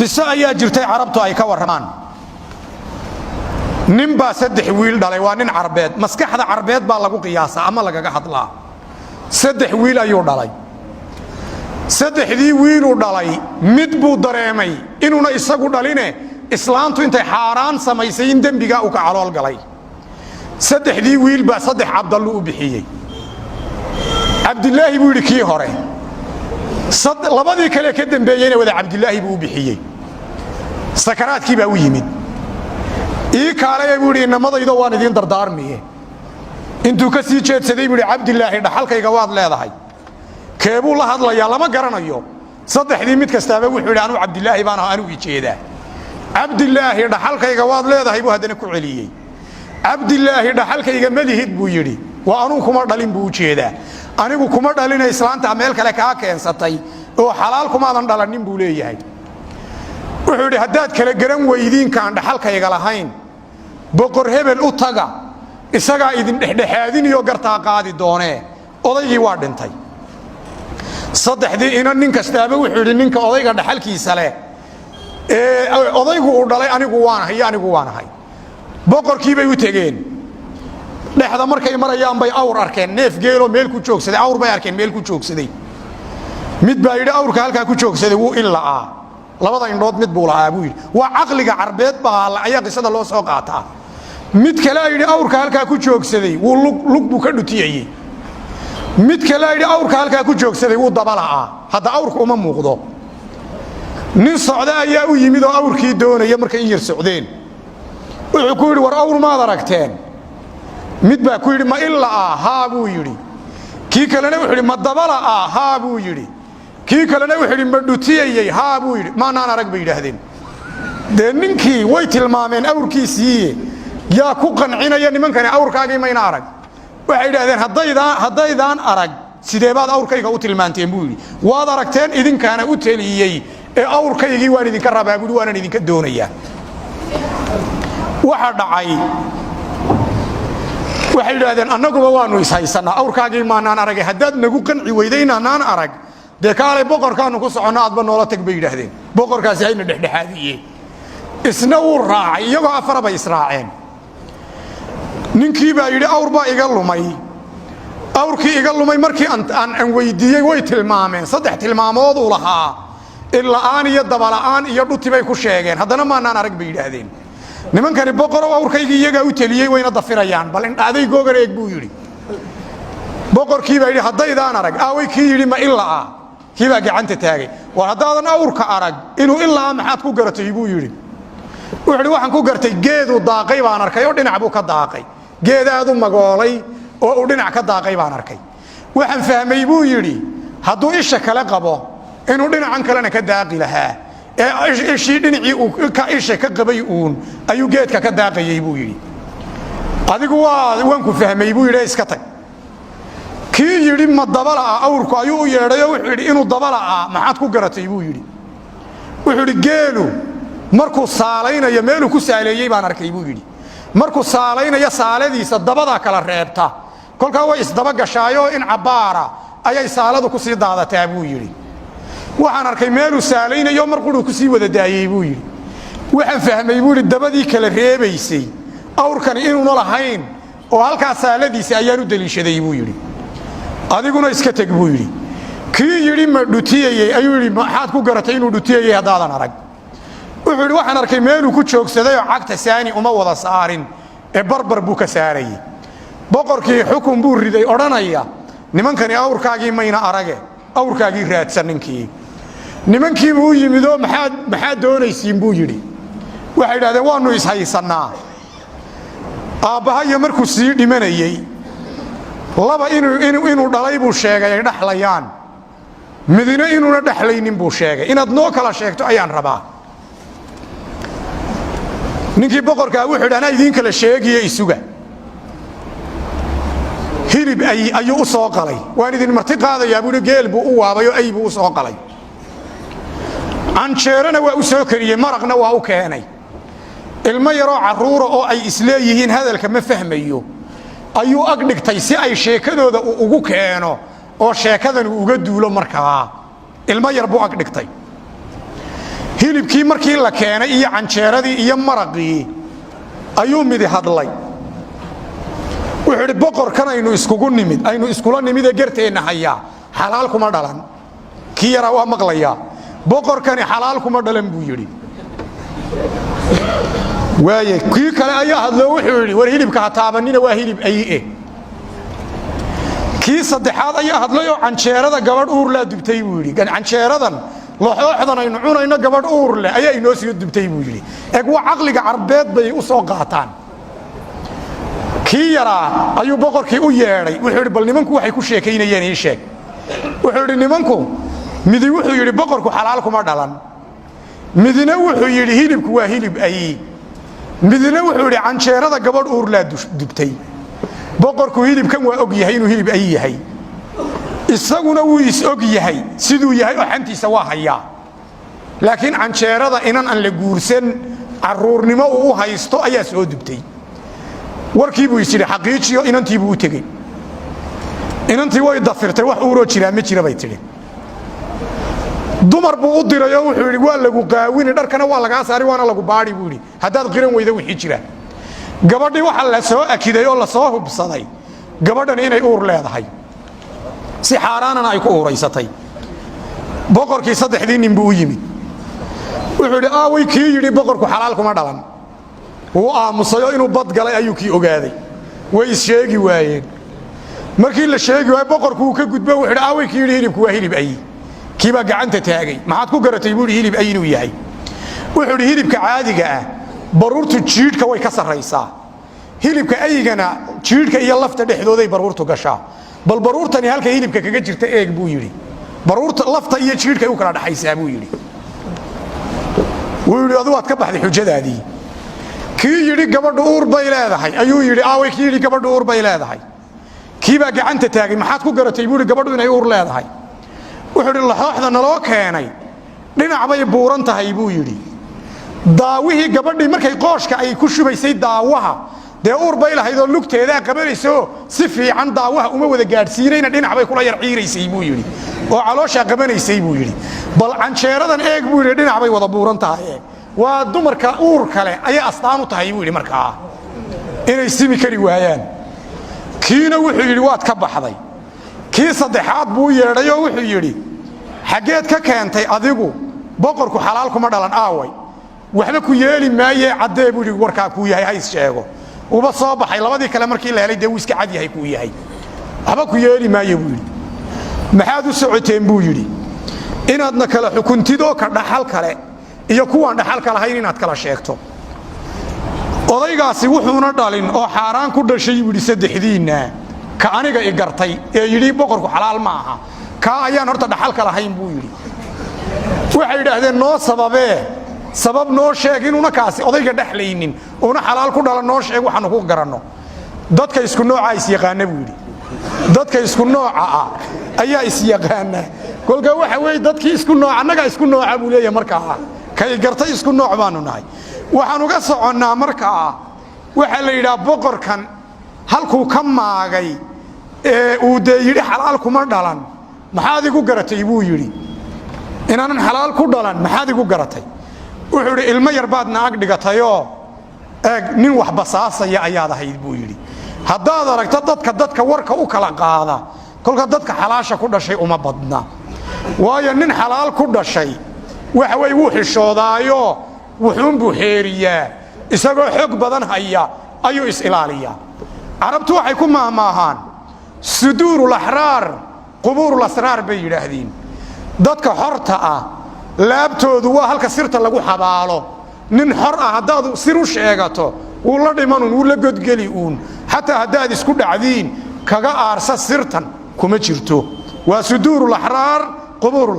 Qiso ayaa jirtay Carabtu ay ka warramaan. Nin baa saddex wiil dhalay. Waa nin Carbeed. Maskaxda Carbeed baa lagu qiyaasaa ama lagaga hadlaa. Saddex wiil ayuu dhalay. Saddexdii wiiluu dhalay, mid buu dareemay inuuna isagu dhaline, islaantu intay xaaraan samaysay in dembigaa uu ka calool galay. Saddexdii wiil baa saddex Cabdallu u bixiyey. Cabdilaahi buu yidhi kii hore. Labadii kale ka dembeeyeyna wada Cabdilaahi buu u bixiyey. Sakaraadkii baa u yimid. "Ii kaalaya," buu yidhi, "inamadaydo, waan idiin dardaarmiye." Intuu ka sii jeedsaday buu yidhi, "Cabdilaahi, dhaxalkayga waad leedahay." Keebuu la hadlayaa lama garanayo. Saddexdii mid kastaaba wuxuu yidhi, "Anuu Cabdilaahi baan ah, anuu i jeedaa." "Cabdilaahi, dhaxalkayga waad leedahay," buu haddana ku celiyey. "Cabdilaahi, dhaxalkayga malihid," buu yidhi. Waa anuu kuma dhalin buu u jeedaa. Anigu kuma dhalina, islaanta meel kale kaa keensatay oo xalaal kumaadan dhalanin, buu leeyahay. Wuxuu yidhi, "Haddaad kala garan weydiinkaan dhaxalkayga lahayn, boqor hebel u taga, isagaa idin dhexdhexaadiniyo gartaa qaadi doonee." Odaygii waa dhintay. Saddexdii inan nin kastaaba wuxuu yidhi, "Ninka odayga dhaxalkiisa leh ee odaygu uu dhalay anigu waanahay iyo anigu waanahay." Boqorkii bay u tegeen. Dhexda markay marayaan bay awr arkeen, neef geeloo meel ku joogsaday. Awr bay arkeen meel ku joogsaday. Mid baa yidhi, "Awrka halkaa ku joogsaday wuu in la'aa, labada indhood mid buu la'aa," buu yidhi. Waa caqliga Carbeed baa ayaa qisada loo soo qaataa. Mid kalea yidhi, "Awrka halkaa ku joogsaday wuu lug buu ka dhutiyayey." Mid kalea yidhi, "Awrka halkaa ku joogsaday wuu daba la'aa." Hadda awrka uma muuqdo. Nin socda ayaa u yimid oo awrkii doonaya. Markay in yar socdeen wuxuu ku yidhi, "War, awr maad aragteen?" Mid baa ku yidhi, "Ma il la'aa?" "Haa," buu yidhi. Kii kalena wuxuu yidhi, "Ma daba la'aa?" "Haa," buu yidhi. Kii kalena wuxuu yidhi, "Ma dhutiyayey?" "Haa," buu yidhi. "Maanaan arag," bay yidhaahdeen. Dee ninkii way tilmaameen awrkiisiiye, yaa ku qancinaya nimankani awrkaagii mayna arag? Waxay yidhahdeen, "Haddaydaan arag, sideebaad awrkayga u tilmaanteen?" buu yidhi. "Waad aragteen, idinkaana u teliyey, ee awrkaygii waan idinka rabaa," buui, "waanan idinka doonayaa." Waxa dhacay, waxay yidhaahdeen, "Annaguba waannu ishaysannaa, awrkaagii maanaan aragay. Haddaad nagu qanci weyday inaanaan arag, dee kaalay, boqorkaannu ku soconno, aadba noola tag," bay yidhaahdeen. "Boqorkaasi hayna dhexdhexaadiye." Isna wuu raacay. Iyagoo afara bay israaceen. Ninkii baa yidhi, "Awr baa iga lumay. Awrkii iga lumay markii aan weydiiyey, way tilmaameen. Saddex tilmaamooduu lahaa, illa'aan iyo dabala'aan iyo dhuti bay ku sheegeen. Haddana maanaan arag," bay yidhaahdeen nimankani. "Boqorow, awrkaygii iyagaa u teliyey, wayna dafirayaan. Bal indhaadaygoogan eeg," buu yidhi. Boqorkii baa yidhi, "Haddaydaan arag, aaway kii yidhi ma ila'aa?" Kii baa gacanta taagay. "War, haddaadan awrka arag, inuu ila'aa maxaad ku garatay?" buu yidhi. Wuxuu yidhi, "Waxaan ku gartay geeduu daaqay baan arkay, oo dhinac buu ka daaqay. Geed aad u magoolay oo uu dhinac ka daaqay baan arkay. Waxaan fahmay," buu yidhi, "hadduu isha kale qabo inuu dhinacan kalena ka daaqi lahaa, ee ishii dhinacii uu isha ka qabay uun ayuu geedka ka daaqayey," buu yidhi. "Adigu waan ku fahmay," buu yidhi, "iska tag." Kii yidhi ma dabala'a awrku ayuu u yeedhayoo wuxuu yidhi, "Inuu dabala'aa maxaad ku garatay?" buu yidhi. Wuxuu yidhi, "Geelu markuu saalaynayo meeluu ku saaleeyey baan arkay," buu yidhi. "Markuu saalaynayo, saaladiisa dabadaa kala reebta. Kolkaa way isdaba gashaayoo in cabbaara ayay saaladu ku sii daadataa," buu yidhi. "Waxaan arkay meeluu saalaynayo mar quruu ku sii wada daayey," buu yidhi. "Waxaan fahmay," buu yidhi, "dabadii kala reebaysay awrkani inuuna lahayn, oo halkaa saaladiisa ayaan u deliishaday," buu yidhi. "Adiguna iska teg," buu yidhi. Kii yidhi ma dhutiyayey ayuu yidhi, "Maxaad ku garatay inuu dhutiyayey haddaadan arag?" Wuxuu yidhi, "Waxaan arkay meeluu ku joogsadayoo cagta saani uma wada saarin, ee barbar buu ka saarayey." Boqorkii xukun buu riday odhanaya, "Nimankani awrkaagii mayna arage, awrkaagii raadsan." Ninkii nimankiibuu u yimidoo, "Maxaad doonaysiin?" buu yidhi. Waxay idhahdeen, "Waannu ishaysannaa. Aabbahayo markuu sii dhimanayey, laba inuu dhalay buu sheegay ay dhaxlayaan, midna inuuna dhexlaynin buu sheegay. Inaad noo kala sheegto ayaan rabaa." Ninkii boqorkaa wuxuu yidhi, "Anaa idiin kala sheegiyo, isuga." Hilib ay ayuu u soo qalay. "Waan idin marti qaadayaa," buu yidhi. Geel buu u waabay oo ay buu u soo qalay. Canjeerana waa u soo kariyey, maraqna waa u keenay. Ilmo yaroo carruura oo ay isleeyihiin hadalka ma fahmayo ayuu ag dhigtay, si ay sheekadooda uu ugu keeno oo sheekadan uu uga duulo. Markaa ilmo yar buu ag dhigtay. Hilibkii markii la keenay iyo canjeeradii iyo maraqii ayuu midi hadlay. Wuxuu idhi, "Boqorkan aynu iskugu nimid, aynu iskula nimid ee garteenna hayaa, xalaal kuma dhalan." Kii yaraa waa maqlayaa. "Boqorkani xalaal kuma dhalan," buu yidhi. Waaye, kii kale ayaa hadloo wuxuu yidhi, "War hilibka ha taabanina, waa hilib aye." Kii saddexaad ayaa hadlay oo "Canjeerada gabadh uurlaa dubtay," buu yidhi. "Canjeeradan laxooxdan aynu cunayno gabadh uur leh ayaa inoo soo dubtay," buu yidhi. Eg, waa caqliga Carbeed bay u soo qaataan. Kii yaraa ayuu boqorkii u yeedhay. Wuxuu yidhi, "Bal nimanku waxay ku sheekaynayeen ii sheeg." Wuxuu yidhi, "Nimanku midi wuxuu yidhi boqorku xalaal kuma dhalan, midina wuxuu yidhi hilibku waa hilib ay, midina wuxuu yidhi canjeerada gabadh uurlaa dubtay. Boqorku hilibkan waa og yahay inuu hilib ay yahay, isaguna wuu is og yahay siduu yahay oo xantiisa waa hayaa, laakiin canjeerada inan aan la guursan carruurnimo uu u haysto ayaa soo dubtay." Warkii buu is yidhi xaqiijiyo. Inantii buu u tegey. Inantii way dafirtay. "Wax uuroo jiraa ma jira," bay tidhi. Dumar buu u diray oo wuxuu yidhi, "Waa lagu qaawini, dharkana waa lagaa saari, waana lagu baadhi," buu yidhi, "haddaad qiran weyda wixii jira." Gabadhii waxaa la soo akiday oo lasoo hubsaday gabadhan inay uur leedahay, si xaaraanana ay ku uuraysatay. Boqorkii saddexdii nin buu u yimid. Wuxuu yidhi, "Aaway kii yidhi boqorku xalaal kuma dhalan?" Wuu aamusayoo inuu badgalay ayuu kii ogaaday. Way is-sheegi waayeen. Markii la sheegi waayo, boqorku uu ka gudbo. Wuxuu yidhi, "Aaway kii yidhi hilibku waa hilib ay?" Kii baa gacanta taagay. "Maxaad ku garatay?" buu yidhi, "hilib ay inuu yahay?" Wuxuu yidhi, "Hilibka caadiga ah baruurtu jiidhka way ka sarraysaa, hilibka aygana jiidhka iyo lafta dhexdooday baruurtu gashaa. Bal baruurtani halka hilibka kaga jirta eeg," buu yidhi. "Baruurta lafta iyo jiidhkay u kala dhaxaysaa," buu yidhi. Wuu yidhi, "Adu waad ka baxday xujadaadii." Kii yidhi gabadhu uur bay leedahay ayuu yidhi, "Aaway kii yidhi gabadhu uur bay leedahay?" Kii baa gacanta taagay. "Maxaad ku garatay?" buu yidhi, "gabadhu inay uur leedahay?" Wuxuu yidhi, "Laxooxda naloo keenay dhinac bay buuran tahay," buu yidhi. "Daawihii gabadhii markay qooshka ay ku shubaysay daawaha, dee uur bay lahayd oo lugteedaa qabanaysoo si fiican daawaha uma wada gaadhsiinayna, dhinac bay kula yar ciiraysay," buu yidhi, "oo calooshaa qabanaysay," buu yidhi. "Bal canjeeradan eeg," buu yidhi, "dhinac bay wada buuran tahay. Eeg, waa dumarka uur kale ayay astaan u tahay," buu yidhi, "markaa inay simi kari waayaan." Kiina wuxuu yidhi, "Waad ka baxday." Kii saddexaad buu yeedhay oo wuxuu yidhi, "Xaggeed ka keentay adigu boqorku xalaal kuma dhalan? Aaway? Waxba ku yeeli maayee caddee," buu yidhi, "warkaa kuu yahay hays sheego." Uba soo baxay labadii kale markii la helay. Dee wuu iska cad yahay kuu yahay. "Waxba ku yeeli maaye," buu yidhi. "Maxaad u socoteen?" buu yidhi. "Inaadna kala xukuntid oo ka dhaxal kale iyo kuwaan dhaxalka lahayn inaad kala sheegto. Odaygaasi wuxuuna dhalin oo xaaraan ku dhashay," buu yidhi, "saddexdiinna ka aniga i gartay ee yidhi boqorku xalaal ma aha, kaa ayaan horta dhaxalka lahayn," buu yidhi. Waxay yidhaahdeen, "Noo sababee, sabab noo sheeg inuuna kaasi odayga dhexlaynin uuna xalaal ku dhalan. Noo sheeg waxaanu ku garanno." "Dadka isku noocaa isyaqaana," buu yidhi. "Dadka isku nooca ah ayaa isyaqaana. Kolka waxa weeye dadkii isku nooc, annagaa isku nooca," buu leeyahay. "Markaa kay gartay isku nooc baanu nahay." Waxaan uga soconnaa markaa, waxaa la yidhaha boqorkan halkuu ka maagay ee uu dee yidhi xalaal kuma dhalan, "Maxaad igu garatay?" buu yidhi. "Inaanan xalaal ku dhalan maxaad igu garatay?" Wuxuu yidhi, "Ilmo yar baad na ag dhigatayoo eeg, nin wax basaasaya ayaad ahayd," buu yidhi. "Haddaad aragto dadka warka u kala qaada, kolka dadka xalaasha ku dhashay uma badna. Waayo, nin xalaal ku dhashay waxa weye wuu xishoodaayo, wuxuunbuu xeeriyaa. Isagoo xog badan haya ayuu is-ilaaliyaa. Carabtu waxay ku maahmaahaan صدور الأحرار قبور الأسرار bay yidhaahdeen. Dadka xorta ah laabtoodu waa halka sirta lagu xabaalo. Nin xor ah haddaad sir u sheegato, wuu la dhimanun, wuu la godgeli uun. Xataa haddaad isku dhacdiin, kaga aarsa sirtan kuma jirto. Waa صدور الأحرار قبور.